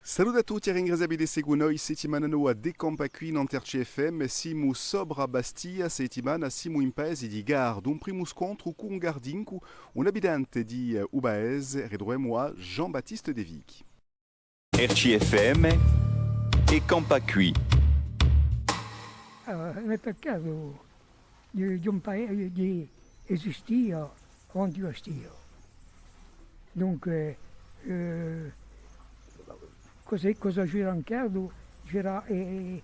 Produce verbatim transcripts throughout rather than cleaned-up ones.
Salute à tutti è ringraziavvi di seguità noi, settimana nova di Campà quì nant'à R C F M. Simu sopra à Bastia, settimana simu in paese di Cardu, un primu scontru cù un cardincu, un abitante di, eh, u paese, ritruvemu à Jean-Baptiste De Vichi. R C F M è Campà quì. Ah, mi hè tocchatu di, di un paese, di, esistia avanti Bastia. Dunque, eh, cosa, cosa c'era in Cardu? C'era, eh, e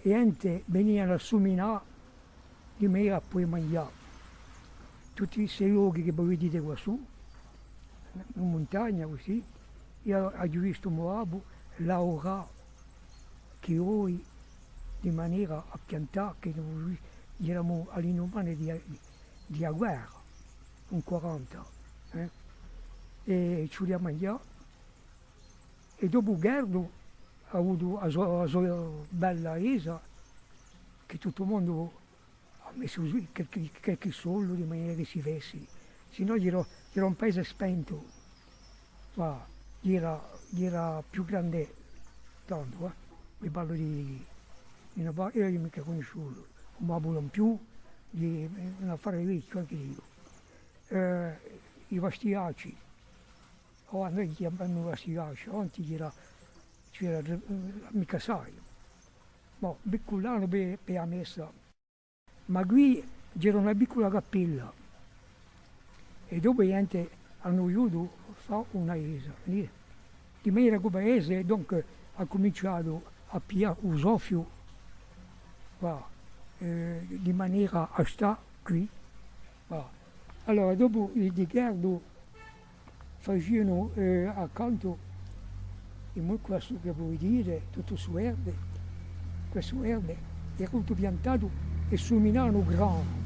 ghjente venianu à suminà di manera à pudè manghjà. Tutti sti lochi chì vo vidite quassù, in muntagna cusì, eiu aghju vistu u mo babbu laurà cù i boi di manera à piantà, chì no eramu à l'indomani di, di a guerra, in quaranta, eh? È ci vulia manghjà. È dopu Cardu hà avutu a so, a so bella chjesa, chì tuttu u mondu hà messu qualchì, qualchì soldu di manera chì si fessi, sinnò era, era un paese spentu. Ma era, era più grande tantu, eh. Vi parlu di, di una pa-, eiu ùn l'aghju micca cunnisciutu, ùn m'abbullu più, di, un affare vechju ancu eiu. Eh, i Bastiacci, o à noi chjamemu Bastiacci, avanti era, c'era, eh, micca assai. Ma biculanu per, per a messa. Ma quì c'era una piccula cappella è dopu a ghjente anu ghjuntu fà una chjesa, capite? Di manera chì u paese, dunque, hà cuminciatu à piglià u soffiu, và, eh, di manera à stà quì, và. Allora, dopu i, di Cardu facianu, eh, accantu, in quessu chì vo vidite, tuttu stu verde, quessu verde, era tuttu piantatu è suminavanu granu.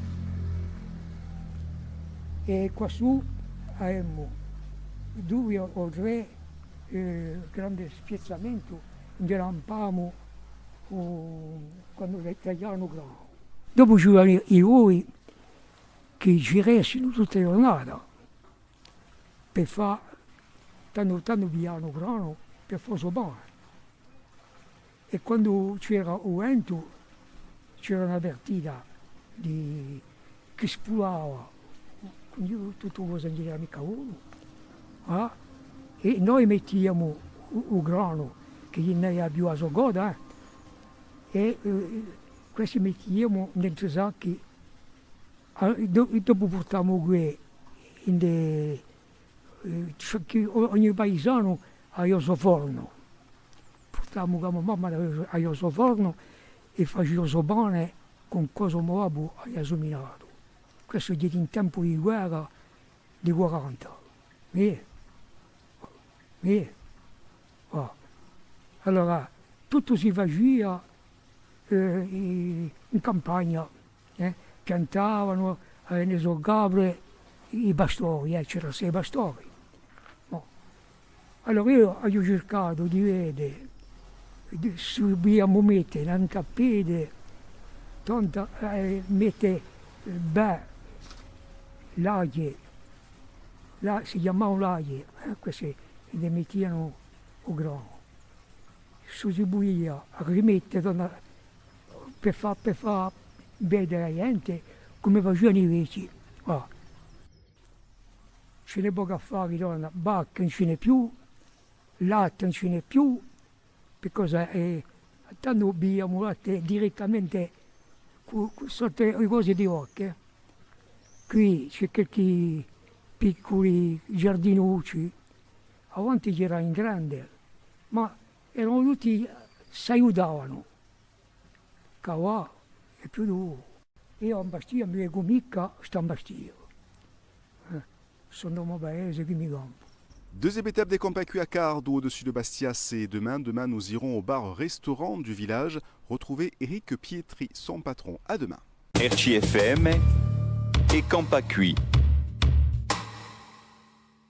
È quassù avemu dui o trè, eh, grandi spiazzamenti, induve lampavamu, eh, quandu ta-, tagliavanu granu. Dopu ci vulianu i, i boi chì giressinu tutta a ghjurnata. Per fà, tandu, tandu pigliavanu granu per fà u so pane. È quandu c'era u ventu, c'era una partita di, chì spulava, quindi tuttu cosa ùn era micca bonu, eh? È noi mettiamu u, u granu, chì ùn avia più a so coda, eh? È, eh, questi mettiamu in i sacchi, ah, do-, dopu purtavamu quì in de, eh, ciò chì o-, ogni paisanu avia u so fornu. Purtavamu chì a mo mamma avia, avia u so fornu è facia u so pane cù cosa u mo babbu avia suminatu. Questu era in tempu di guerra di quaranta. Iè. Iè. Oh. Allora, tuttu si facia, eh, in, in campagna, eh, piantavanu, eh, ne sò, capre, i pastori, eh, c'era sei pastori. Bon. Allora eiu aghju circatu di vede, di, si pudiamu mette nantu à pede, tantu, eh, mette, eh, bè, l'aghje, là si chjamavanu l'aghje, eh, queste, è ne mettianu u granu. S'ellu si pudia rimette, torna, per fà, per fà vede à a ghjente cume facianu i vechji. Ah. Ci n'hè pocu à fà, torna, vacche ùn ci n'hè più, latte ùn ci n'hè più, perchè, eh, tandu biviamu latte direttamente cù, cù, sottu e cose di vacche. Quì ci hè qualchì picculi giardinucci, avanti c'era in grande, ma eranu tutti, s'aiutavanu. Chì avà hè più duru. Eiu in Bastia ùn mi vecu micca stà in Bastia. Eh, sò in u mo paese chì mi campu. Deuxième étape des Campà quì à Cardu, au-dessus de Bastia, c'est demain. Demain, nous irons au bar-restaurant du village retrouver Eric Pietri, son patron. À demain. R C F M è Campà quì.